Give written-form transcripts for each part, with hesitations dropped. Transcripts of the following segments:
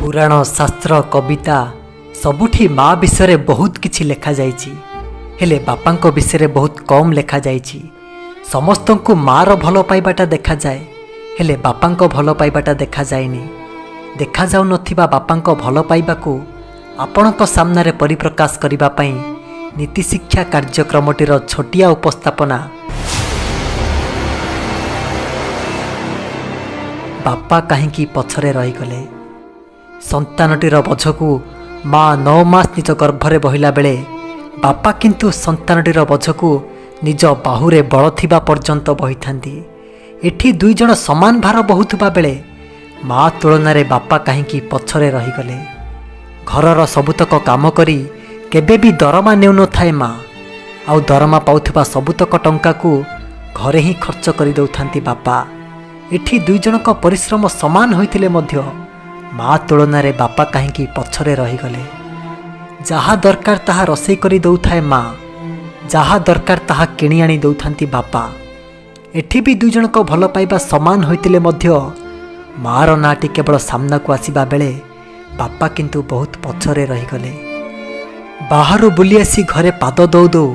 ପୁରାଣ, ଶାସ୍ତ୍ର, କବିତା ସବୁଠି ମା ବିଷୟରେ ବହୁତ କିଛି ଲେଖାଯାଇଛି, ହେଲେ ବାପାଙ୍କ ବିଷୟରେ ବହୁତ କମ୍ ଲେଖାଯାଇଛି। ସମସ୍ତଙ୍କୁ ମାଆର ଭଲ ପାଇବାଟା ଦେଖାଯାଏ, ହେଲେ ବାପାଙ୍କ ଭଲ ପାଇବାଟା ଦେଖାଯାଏନି। ଦେଖାଯାଉନଥିବା ବାପାଙ୍କ ଭଲ ପାଇବାକୁ ଆପଣଙ୍କ ସାମ୍ନାରେ ପରିପ୍ରକାଶ କରିବା ପାଇଁ ନୀତିଶିକ୍ଷା କାର୍ଯ୍ୟକ୍ରମଟିର ଛୋଟିଆ ଉପସ୍ଥାପନା, ବାପା କାହିଁକି ପଛରେ ରହିଗଲେ। ସନ୍ତାନଟିର ବୋଝକୁ ମା 9 ମାସ ନିଜ ଗର୍ଭରେ ବହିଲା ବେଳେ ବାପା କିନ୍ତୁ ସନ୍ତାନଟିର ବୋଝକୁ ନିଜ ବାହୁରେ ବଳ ଥିବା ପର୍ଯ୍ୟନ୍ତ ବହିଥାନ୍ତି। ଏଠି ଦୁଇ ଜଣ ସମାନ ଭାର ବହୁଥିବା ବେଳେ ମା ତୁଳନାରେ ବାପା କାହିଁକି ପଛରେ ରହିଗଲେ? ଘରର ସବୁତକ କାମ କରି କେବେ ବି ଦରମା ନେଉନଥାଏ ମା, ଆଉ ଦରମା ପାଉଥିବା ସବୁତକ ଟଙ୍କାକୁ ଘରେ ହିଁ ଖର୍ଚ୍ଚ କରିଦେଉଥାନ୍ତି ବାପା। ଏଠି ଦୁଇ ଜଣଙ୍କ ପରିଶ୍ରମ ସମାନ ହୋଇଥିଲେ ମଧ୍ୟ ମା ତୁଳନାରେ ବାପା କାହିଁକି ପଛରେ ରହିଗଲେ? ଯାହା ଦରକାର ତାହା ରୋଷେଇ କରି ଦେଉଥାଏ ମା, ଯାହା ଦରକାର ତାହା କିଣି ଆଣି ଦେଉଥାନ୍ତି ବାପା। ଏଠି ବି ଦୁଇ ଜଣଙ୍କ ଭଲ ପାଇବା ସମାନ ହୋଇଥିଲେ ମଧ୍ୟ ମାଆର ନାଁଟି କେବଳ ସାମ୍ନାକୁ ଆସିବା ବେଳେ ବାପା କିନ୍ତୁ ବହୁତ ପଛରେ ରହିଗଲେ। ବାହାରୁ ବୁଲି ଆସି ଘରେ ପାଦ ଦଉ ଦଉ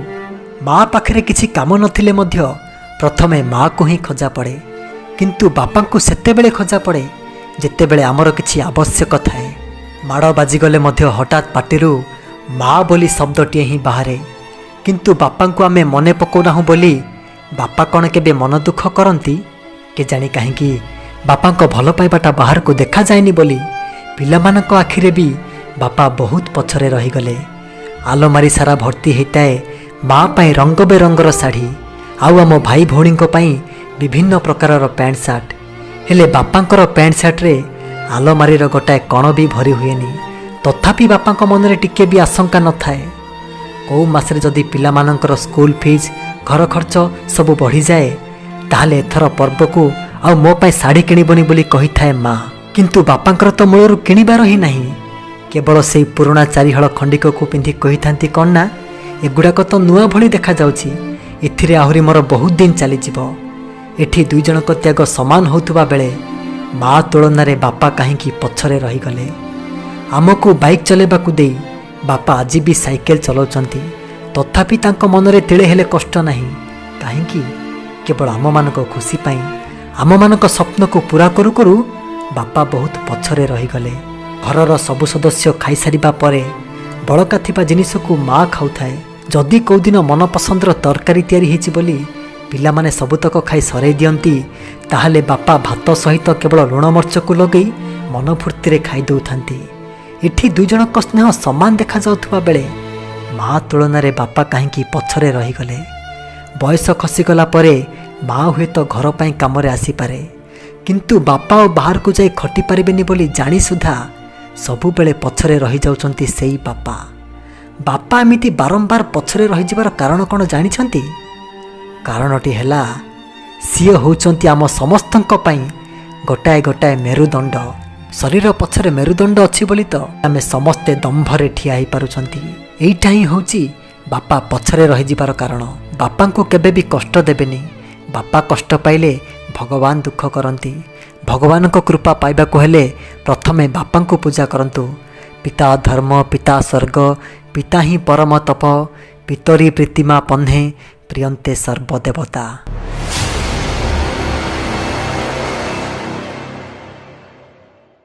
ମା ପାଖରେ କିଛି କାମ ନଥିଲେ ମଧ୍ୟ ପ୍ରଥମେ ମାଆକୁ ହିଁ ଖୋଜା ପଡ଼େ, କିନ୍ତୁ ବାପାଙ୍କୁ ସେତେବେଳେ ଖୋଜା ପଡ଼େ ଯେତେବେଳେ ଆମର କିଛି ଆବଶ୍ୟକ ଥାଏ। ମାଡ଼ ବାଜିଗଲେ ମଧ୍ୟ ହଠାତ୍ ପାଟିରୁ ମା ବୋଲି ଶବ୍ଦଟିଏ ହିଁ ବାହାରେ, କିନ୍ତୁ ବାପାଙ୍କୁ ଆମେ ମନେ ପକାଉନାହୁଁ ବୋଲି ବାପା କ'ଣ କେବେ ମନ ଦୁଃଖ କରନ୍ତି? କେଜାଣି କାହିଁକି ବାପାଙ୍କ ଭଲ ପାଇବାଟା ବାହାରକୁ ଦେଖାଯାଏନି ବୋଲି ପିଲାମାନଙ୍କ ଆଖିରେ ବି ବାପା ବହୁତ ପଛରେ ରହିଗଲେ। ଆଲମାରି ସାରା ଭର୍ତ୍ତି ହେଇଥାଏ ମା ପାଇଁ ରଙ୍ଗ ବେରଙ୍ଗର ଶାଢ଼ୀ, ଆଉ ଆମ ଭାଇ ଭଉଣୀଙ୍କ ପାଇଁ ବିଭିନ୍ନ ପ୍ରକାରର ପ୍ୟାଣ୍ଟ ସାର୍ଟ। ହେଲେ ବାପାଙ୍କର ପ୍ୟାଣ୍ଟ ସାର୍ଟରେ ଆଲମାରିର ଗୋଟାଏ କଣ ବି ଭରି ହୁଏନି। ତଥାପି ବାପାଙ୍କ ମନରେ ଟିକେ ବି ଆଶଙ୍କା ନଥାଏ। କେଉଁ ମାସରେ ଯଦି ପିଲାମାନଙ୍କର ସ୍କୁଲ ଫିଜ୍, ଘର ଖର୍ଚ୍ଚ ସବୁ ବଢ଼ିଯାଏ, ତାହେଲେ ଏଥର ପର୍ବକୁ ଆଉ ମୋ ପାଇଁ ଶାଢ଼ୀ କିଣିବନି ବୋଲି କହିଥାଏ ମା। କିନ୍ତୁ ବାପାଙ୍କର ତ ମୂଳରୁ କିଣିବାର ହିଁ ନାହିଁ। କେବଳ ସେଇ ପୁରୁଣା ଚାରିହଳ ଖଣ୍ଡିକକୁ ପିନ୍ଧି କହିଥାନ୍ତି କ'ଣ ନା, ଏଗୁଡ଼ାକ ତ ନୂଆ ଭଳି ଦେଖାଯାଉଛି, ଏଥିରେ ଆହୁରି ମୋର ବହୁତ ଦିନ ଚାଲିଯିବ। ଏଠି ଦୁଇ ଜଣଙ୍କ ତ୍ୟାଗ ସମାନ ହେଉଥିବା ବେଳେ ମା ତୁଳନାରେ ବାପା କାହିଁକି ପଛରେ ରହିଗଲେ? ଆମକୁ ବାଇକ୍ ଚଲାଇବାକୁ ଦେଇ ବାପା ଆଜି ବି ସାଇକେଲ ଚଲାଉଛନ୍ତି, ତଥାପି ତାଙ୍କ ମନରେ ତିଳେ ହେଲେ କଷ୍ଟ ନାହିଁ। କାହିଁକି? କେବଳ ଆମମାନଙ୍କ ଖୁସି ପାଇଁ। ଆମମାନଙ୍କ ସ୍ୱପ୍ନକୁ ପୂରା କରୁ କରୁ ବାପା ବହୁତ ପଛରେ ରହିଗଲେ। ଘରର ସବୁ ସଦସ୍ୟ ଖାଇସାରିବା ପରେ ବଳକା ଥିବା ଜିନିଷକୁ ମା ଖାଉଥାଏ। ଯଦି କେଉଁଦିନ ମନପସନ୍ଦର ତରକାରୀ ତିଆରି ହେଇଛି ବୋଲି ପିଲାମାନେ ସବୁତକ ଖାଇ ସରେଇ ଦିଅନ୍ତି, ତାହେଲେ ବାପା ଭାତ ସହିତ କେବଳ ଲୁଣ ମର୍ଚକୁ ଲଗେଇ ମନ ଫୁର୍ତ୍ତିରେ ଖାଇ ଦେଉଥାନ୍ତି। ଏଠି ଦୁଇ ଜଣଙ୍କ ସ୍ନେହ ସମାନ ଦେଖାଯାଉଥିବା ବେଳେ ମା ତୁଳନାରେ ବାପା କାହିଁକି ପଛରେ ରହିଗଲେ? ବୟସ ଖସିଗଲା ପରେ ମା ହୁଏତ ଘର ପାଇଁ କାମରେ ଆସିପାରେ, କିନ୍ତୁ ବାପା ଆଉ ବାହାରକୁ ଯାଇ ଖଟି ପାରିବେନି ବୋଲି ଜାଣି ସୁଦ୍ଧା ସବୁବେଳେ ପଛରେ ରହିଯାଉଛନ୍ତି ସେଇ ବାପା। ବାପା ଏମିତି ବାରମ୍ବାର ପଛରେ ରହିଯିବାର କାରଣ କ'ଣ ଜାଣିଛନ୍ତି? କାରଣଟି ହେଲା, ସିଏ ହେଉଛନ୍ତି ଆମ ସମସ୍ତଙ୍କ ପାଇଁ ଗୋଟାଏ ଗୋଟାଏ ମେରୁଦଣ୍ଡ। ଶରୀର ପଛରେ ମେରୁଦଣ୍ଡ ଅଛି ବୋଲି ତ ଆମେ ସମସ୍ତେ ଦମ୍ଭରେ ଠିଆ ହେଇପାରୁଛନ୍ତି। ଏଇଟା ହିଁ ହେଉଛି ବାପା ପଛରେ ରହିଯିବାର କାରଣ। ବାପାଙ୍କୁ କେବେ ବି କଷ୍ଟ ଦେବେନି। ବାପା କଷ୍ଟ ପାଇଲେ ଭଗବାନ ଦୁଃଖ କରନ୍ତି। ଭଗବାନଙ୍କ କୃପା ପାଇବାକୁ ହେଲେ ପ୍ରଥମେ ବାପାଙ୍କୁ ପୂଜା କରନ୍ତୁ। ପିତା ଧର୍ମ, ପିତା ସ୍ୱର୍ଗ, ପିତା ହିଁ ପରମ ତପ, ପିତରି ପ୍ରୀତିମା ପହ୍ନେ ପ୍ରିୟନ୍ତେ ସର୍ବଦେବତା।